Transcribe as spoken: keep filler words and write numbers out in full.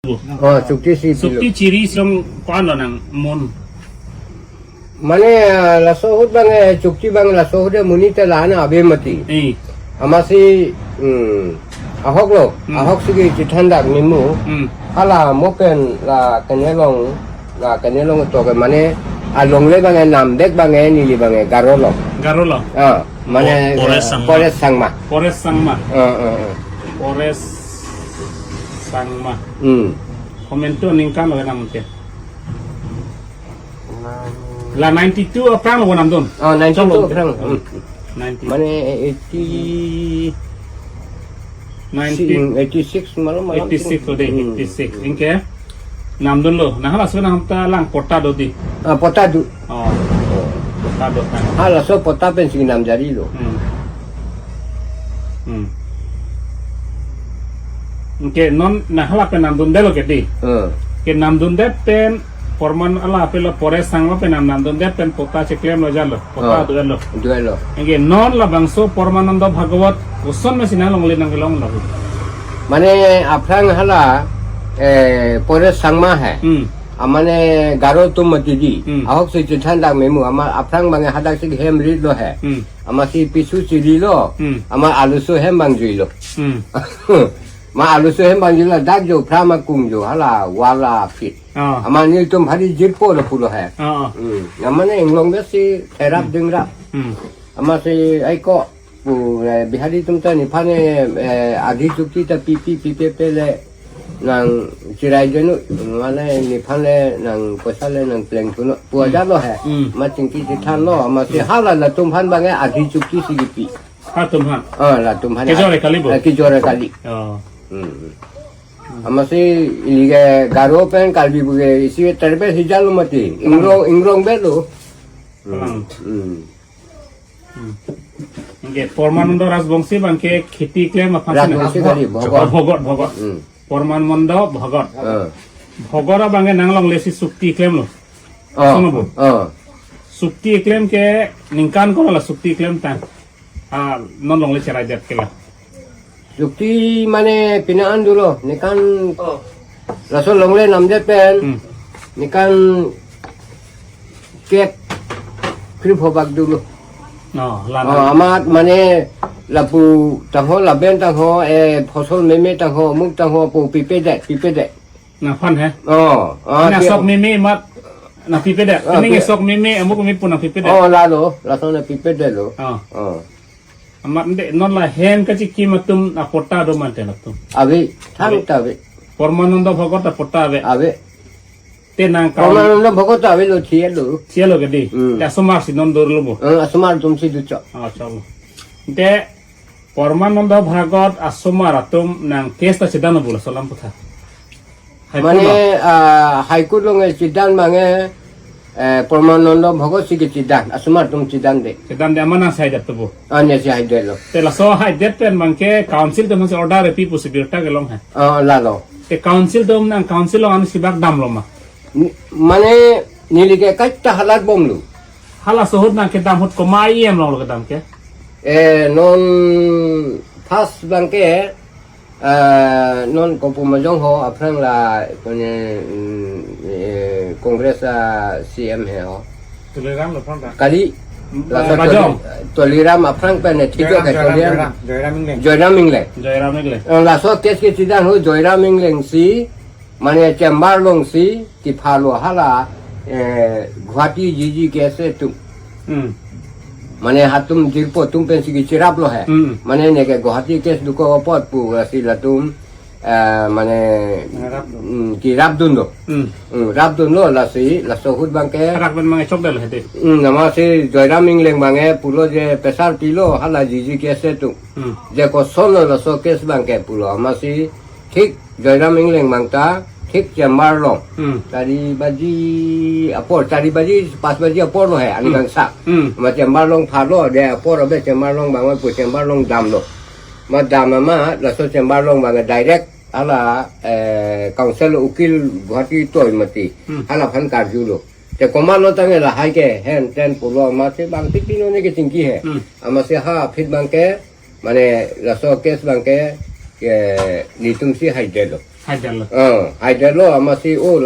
Oh, chukti si pilo. Chukti chiri song ko-an lo nang mon. Mane, ah, laso ahut bang, eh, chukti bang laso ahut, eh, monit ta la-an ave mati. Eh. Amatsi, hmm, ahok lo, Hmm. ahok si kechethan dak memu. Hmm. Hala mo pen la kene along, la kene along to ke mane alongle bang, eh, namdet bang, eh, neli bang, eh, Garo lo. Garo lo. Ah, mane, Pores eh, Sangma. Pores Sangma. Pores Sangma. Ah, ah, ah. Pores Sangma. Hmm. Komantu aningkan lo nang ke. La ninety-two aphrang lo namdun. Oh, ninety-two Cholo. aphrang. Hmm. Ninety. Mane eighty, Ninety. si-, eighty-six malam, malam eighty-six sing. lo dei, Hmm. eighty-six. Anke namdun lo. Nah, laso nang ta lang patta do dei. Ah, patta do. Oh. Patta do kan. Ha, laso patta pen si nam jari lo. Hmm. Hmm. Anke non nang hala pen namdundet lo ke dei. Hmm. Ke namdundet pen Porman hala pen lo Pores Sangma pen nam namdundet pen patta cheklem lo jalo. Patta Oh. do lo. Do lo. Anke non labangso Pormananda Bhagawat koson mesi nang longle nang kelong lo. Mane aphrang hala, eh, Pores Sangma hai. Hmm. Amane Garo atum mati dei. Hmm. Ahok si chethan dak memu. Ama aphrang bang hadak si hem rit lo hai. Hmm. Amatsi piso chiri lo. Hmm. Ama aluso hem bang jui lo. Hmm. Ma aluso hem bang jui lo. Dak jo phra ma kung jo hala wala fit. Ah. Ama nelitum bhari jirpo lo pulo hai. Ah, ah. Hmm. Amane inglong besi therap Hmm. dingrap. Hmm. Amatsi ai ko pu, eh, Bihari atum ta nephan, eh, adhi chukti ta pipi pipe pe le nang cherai deno, mane nephan le nang poisa le nang pleng thunon pu Hmm. ajat lo hai. Hmm. Ma chingki chethan lo, amatsi hala latum aphan bang, eh, adhi chukti si kipi. Halatum aphan. Ah, latum aphan. Kejor kali bo? Eh, kejor kali. Oh. Hmm. Amatsi ili ke Garo pen Karbi pu ke isi terbe hijal lo mati. Ingrong, ingrong be lo. Hmm. Palang. Hmm. Hmm. Anke Pormananda Rajbongsi bang ke kheti klem aphan si na? Rajbongsi kali, Bhogot. Oh, Bhogot, Bhogot. Hmm. Pormananda Bhogot. Ah. Bhogot abang ke nang longle si sukti klem lo. Ah. Sono bo. Ah. Sukti klem ke ningkan ko la sukti klem ta. Ah, non longle cherai det ke la. Sukti mane pini an dolo, nekan Oh. laso longle namdet pen, Hmm. nekan kep krip hobak dolo. No, la Oh, na. amat mane lapu tangho, laben tangho, eh, phosol meme tangho, muk tangho pu pipedet, pipedet. Nangphan he? Oh, oh, Mane dia- sok meme amat nangpipedet. Ah, Ini dia- sok meme, amuk meme pu nangpipedet. Oh, lalo, laso nangpipedet lo. Oh. Oh. Amat nde non la hem kachikim atum apatta do ma te latum? Ave, thang Ave. ta ave. Pormananda Bhogot apatta ave. Ave. Te nang kau Pormananda Bhogot ta ave lo, thia lo. Thia lo ke dei. Hmm. Te asomar si non dolo bo. Eh, asomar atum si do chok. Ah, chalo. Te Pormananda Bhogot asomar atum nang case ta chedan lo bo laso alam aphuthak. High Court Mane, lo. ah, High Court along, eh, chedan bang, eh, eh, Pormananda Bhogot si kechedan, asomar atum chedan de. Chedan de amat nang si haidet to bo. Ah, ne si haidet lo. Te laso haidet pen bang ke council atum si order pi pusi birta kelong hai. Ah, lalo. Te council atum nang council along an si bak damlo ma? Ni-, mane neli ke kaita halat bom lo. Halaso ahut nang kedam ahut komat em along lo kedam ke? Eh, non first bang ke, eh, non kopu majong ho aphrang la, kone, mm, eh, Congress a C M he ho. Tuliram lo aphrang ta? Kali, Hmm, laso Bajong. Tuli-, Tuliram aphrang pen ne thik Joyram, ke Joyram, Tuliram. Joyram, Joyram Engleng. Joyram Engleng. Joyram Engleng. Eh, laso case kechedan ho Joyram Engleng si, mane chamber along si, kepha lo hala, eh, Guwahati G G case atum. Hmm. Mane halatum jirpo atum pen si kecherap lo hai. Hmm. Mane neke Guwahati case dokok apot pu lasi latum, eh, mane, Ngarap lo. Hmm, kerap dun lo. Hmm. Hmm, rap dun lo lasi, laso ahut bang ke. Rak ben mang chok dal hete. Hmm, amatsi Joyram Engleng bang ke pulo je pressure pilo hala G G case atum. Hmm. Je koson lo laso case bang ke pulo amatsi thik Joyram Engleng bang ta, thik chamber along. Hmm. Chari baji apor, chari baji, pas baji apor lo hai, ani Hmm. bang sa. Hmm. Ma chamber along phalo, de apor abe chamber along bang pu chamber along dam lo. Ma dam ma, laso chamber along bang direct hala, eh, council ukil Guwahati toi mati. Hmm. Hala aphan karju lo. Te komat lo tangte lahai ke, hen ten pulo amatsi bang pipi no ne kechingki hai. Hmm. Amatsi ha aphi bang ke, mane laso case bang ke, ke nelitum si haidet lo. Haidetlo. Ah, haidetlo, amatsi o